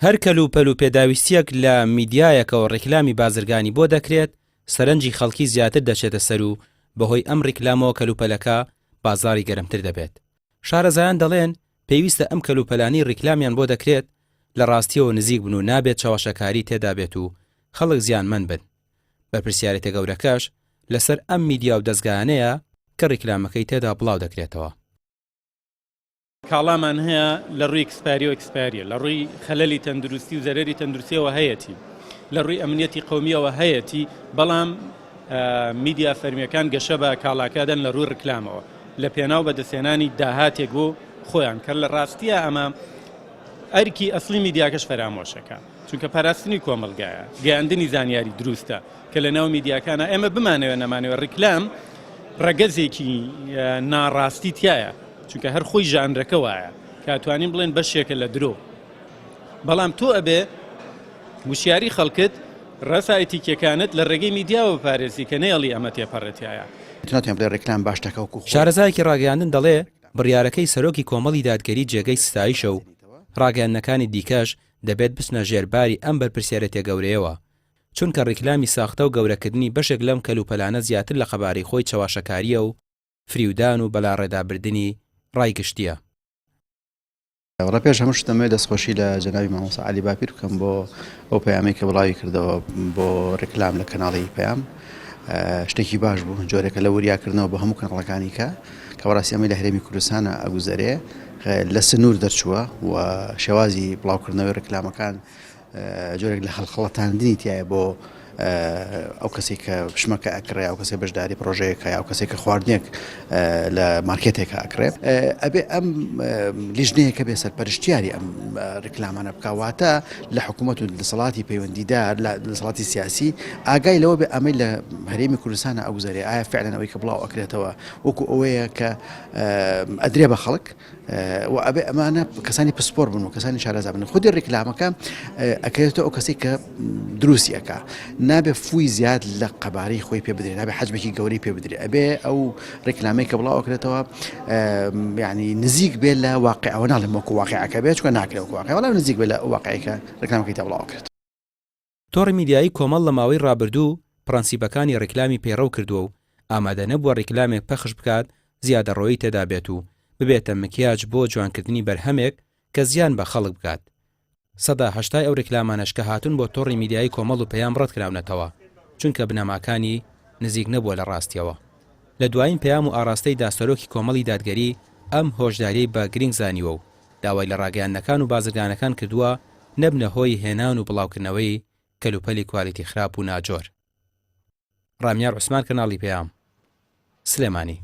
هەر کەلوپەل و پێداویستییەک لە میدیایەکەوە ڕیکلامی بازرگانی بۆ دەکرێت، سەرنجی خەڵکی زیاتر دەچێتە سەر و بەهۆی ئەم ڕیکلامەوە کەلوپەلەکە بازاڕی گەرمتر دەبێت. شارەزایان دەڵێن، پێویستە ئەم کەلوپەلانەی ڕیکلامیان بۆ دەکرێت لە ڕاستییەوە نزیک بن و نابێت چەواشەکاری تێدا بێت و خەڵک زیانمەند بن. بەرپرسیارێتە گەورەکەش لەسەر ئەم میدیا و دەزگایانەیە کە ڕیکلامەکەی تێدا بڵاو دەکرێتەوە. کاڵامان هەیە لە ڕووی expiry و expiry یە، لە ڕووی خەلەلی تەندروستی و زەرەری تەندروستیەوە هەیەتی، لە ڕووی ئەمنیەتی قەومیەوە هەیەتی، بەڵام میدیا فەرمیەکان گەشە بە کاڵاکە دەن لە ڕووی ڕکلامەوە لە پێناو بەدەستهێنانی داهاتێک بۆ خۆیان کە لە ڕاستیە ئەمە ئەرکی ئەسلی میدیاکەش فەرامۆشەکە چونکە پاراستنی کۆمەڵگایە گەیاندنی زانیاری دروستە کە لە ناو میدیاکانە ئێمە بمانەوێ نەمانەوێ ڕیکلام ڕەگەزێکی ناڕاستی تایە چونکە هەر خۆی ژانرەکە وایە کە توانین بڵێن بەشێکە لە درۆ بەڵام تۆ ئەبێ وشیاری خەڵکت ڕێسا ئیتیکیەکانت لە ڕێگەی میدیاوە بپارێزی کە نەیەڵی ئەمە تێپەڕێتایە. ناتوانین بڵێ ڕیکلام باش دەکا وەکو خۆی. شارەزایەکی ڕاگەیاندن دەڵێ، بڕیارەکەی سەرۆکی کۆمەڵی دادگەری جێگەی ستایشە و ڕاگەیاندنەکانی دیکەش دەبێت بچنە ژێر باری ئەم بەرپرسیارێتیە گەورەیەوە، چونکە ڕیکلامی ساختە و گەورەکردنی بەشێک لەم کەلوپەلانە زیاتر لە قەبارەی خۆی چەواشەکارییە و فریودان و بەلاڕێدابردنی ڕای گشتییە. وەڵا پێش هەموو شت دەمەوێت دەستخۆشی لە جەنابی مامۆستا عەلی باپیر بکەم بۆ ئەو پەیامەی کە بڵاوی کردەوە بۆ ڕیکلام لە کەناڵی پەیام شتێکی باش بوو جۆرێکە لە وریاکردنەوە بۆ هەموو کەناڵەکانی کە کە بەڕاستی ئەمەی لە هەرێمی کوردستانە ئەگوزەرێ لە سنوور دەرچووە و شێوازی بڵاوکردنەوەی ڕیکلامەکان جۆرێک لە هەڵخەڵەتاندنی تایە بۆ ئەو کەسێک کە شمەکە ئەکڕێ ئەو کەسێک بەشداری پرۆژەیەکە ئەو کەسێک کە خواردنێک لە مارکێتێکە ئەکڕێ ئەبێ ئەم لیژنەیەکە بێ سەرپەرشتیاری ئەم ڕیکلامانە بکە واتە لە حکوومەت و دەسەڵاتی پەیوەندیدار لە دەسەڵاتی سیاسی ئاگای لەوە بێ ئەمەی لە هەرێمی کوردستانە ئەگوزەرێ ئایا فعلەن ئەوەی کە بڵاو ئەکرێتەوە وەکو ئەوەیە کە ئەدرێ بە خەڵک و ئەبێ ئەمانە کەسانی پسپۆر بن و کەسانی شارەزا بن خودی ڕیکلامەکە ئەکرێتەوە ئەو کەسێک کە دروستی ئەکا نابێ فوی زیاد لە قەبارەی خۆی پێ بدرێ نابێ حەجمێکی گەورەی پێ بدرێ ئەبێ ئەو ڕیکلامەی کە بڵاو ئەکرێتەوە یعنی نزیک بێ لە واقعەوە ناڵێم وەکو واقعەکە بێ چونکە ناکرێ وەکو واقع وەڵام نزیک بێ لە واقعی کە ڕیکلامەکەی تا بڵاو ئەکرێت. تۆڕی میدیایی کۆمەڵ لە ماوەی ڕابردوو پڕەنسیپەکانی ڕیکلامی پەیڕەو کردووە و ئامادە نەبووە ڕیکلامێک پەخش بکات زیادەڕۆیی تێدا بێت و ببێتە مکیاج بۆ جوانکردنی بەرهەمێک کە زیان بە خەڵک بگات. سەدا هەشتای ئەو ڕیکلامانەش کە هاتوون بۆ تۆڕی میدیایی کۆمەڵ و پەیام ڕەتکراونەتەوە چونکە بنەماکانی نزیک نەبووە لە ڕاستیەوە. لە دوایین پەیام و ئاڕاستەی دا سەرۆکی کۆمەڵی دادگەری ئەم هۆشداریەی بە گرینگ زانیوە و داوای لە ڕاگەیاندنەکان و بازرگانەکان کردووە نەبنە هۆی هێنان و بڵاوکردنەوەی کەلوپەلی کوالیتی خراپ و ناجۆر. ڕامیار عوسمان کەناڵی پەیام، سلێمانی.